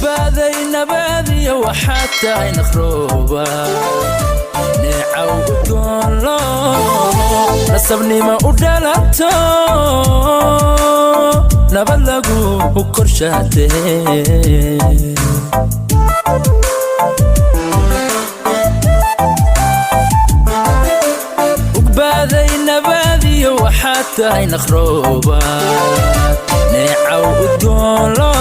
Ugbaaday nabaadiyo waxaad tahay naqrooba, neecaw udgoonlo, nasabnimo u dhalato, nabad lagu korshaatee. Ugbaaday nabaadiyo waxaad tahay naqrooba, neecaw udgoonlo,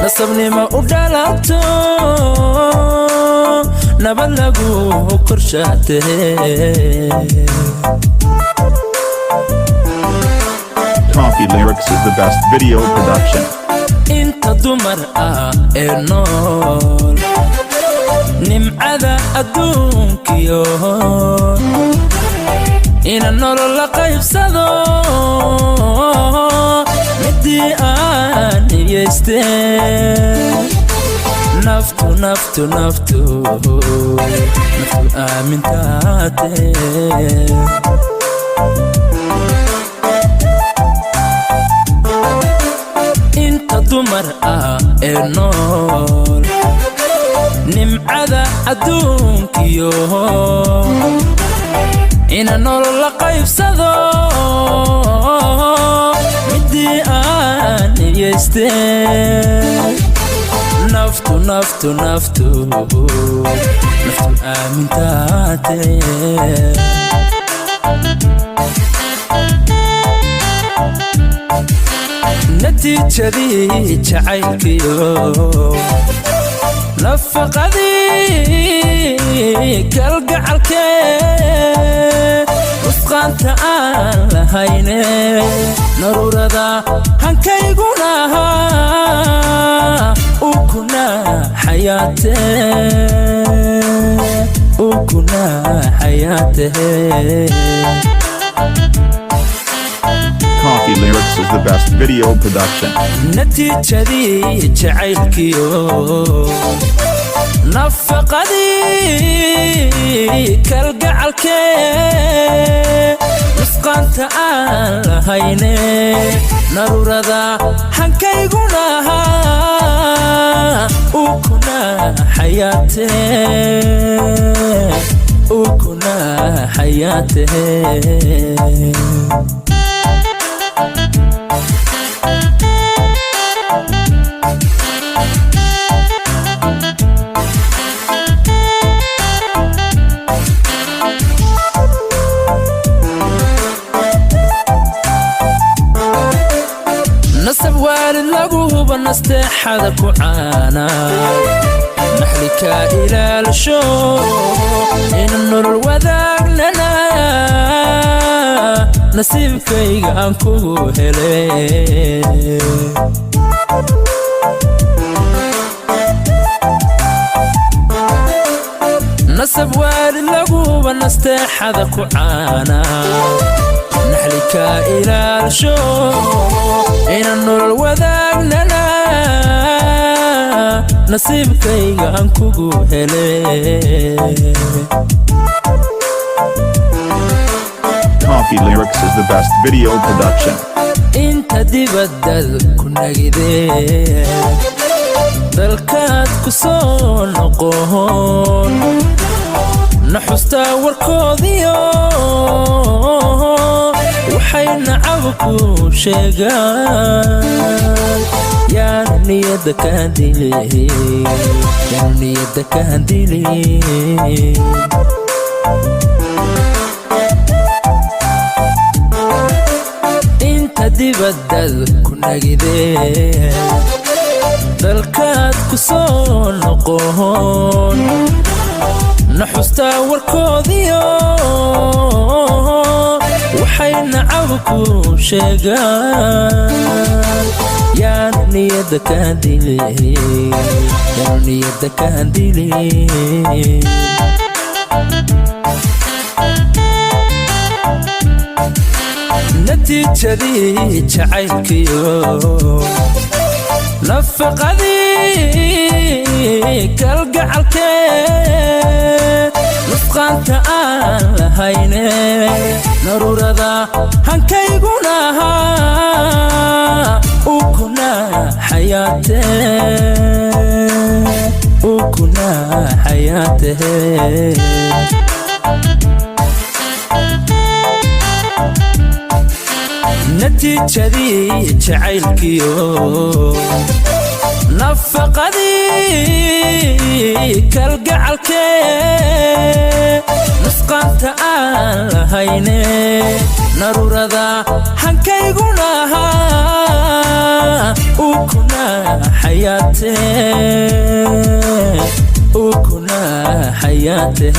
nasabnimo u dhalato, nabad lagu korshaatee. Coffee Lyrics is the best video production. Inta dumar ah ee nool, nimcada adduunkiyo ina nolol la qaybsado, midii aan niyeyste. Naftu, naftu, naftu, naftu aamintaate. Inta dumar ah ee nool, nimcada adduunkiyo ina nolol la qaybsado, midii aan niyeyste. Naftu, naftu, naftu, naftu aamintaate. Natiijadii jacaylkiyo nafaqadii kalgacalkee, nusqaanta aan lahayne, naruurada hankayguna ukuna xayaate, ukuna xayaate. Coffee Lyrics is the best video production. Natiijadii jacaylkiyo nafaqadii kalgacalkee, nusqaanta aan lahayne, naruurada hankayguna ukuna xayaate, ukuna xayaate. Nasab waalid lagu huba, nasteexada ku caana, naxlikaa ilaalisho, ina nolol wadaagnana nasiibkayga aan kugu helay. Nasab waalid laguba, nasteexada ku caana, naxlikaa ilaalisho, ina nolol wadaagnana nasiibkayga aan kugu helay. Coffee Lyrics is the best video production. Inta dibadad ku nagidee, dalkaad ku soo noqon, naxustaa warkoodiyo waxay nacab ku sheegaan, yaanu niyadda kaan dilin, yaanu niyadda kaan dilin. Inta dibadad ku nagidee, dalkaad ku soo noqon, naxustaa warkoodiyo waxay nacab ku sheegaan, yaanu niyadda kaan dilin, yaanu niyadda kaan dilin. Natiijadii jacaylkiyo nafaqadii kalgacalkee, nusqaanta Nusqaanta aan lahayne, naruurada hankayguna uu kuna xayaate, uu kuna xayaate. Natiijadii jacaylkiyo nafaqadii kalgacalkee, nusqaanta aan lahayne, naruurada hankayguna uu kuna xayaate, uu kuna xayaate.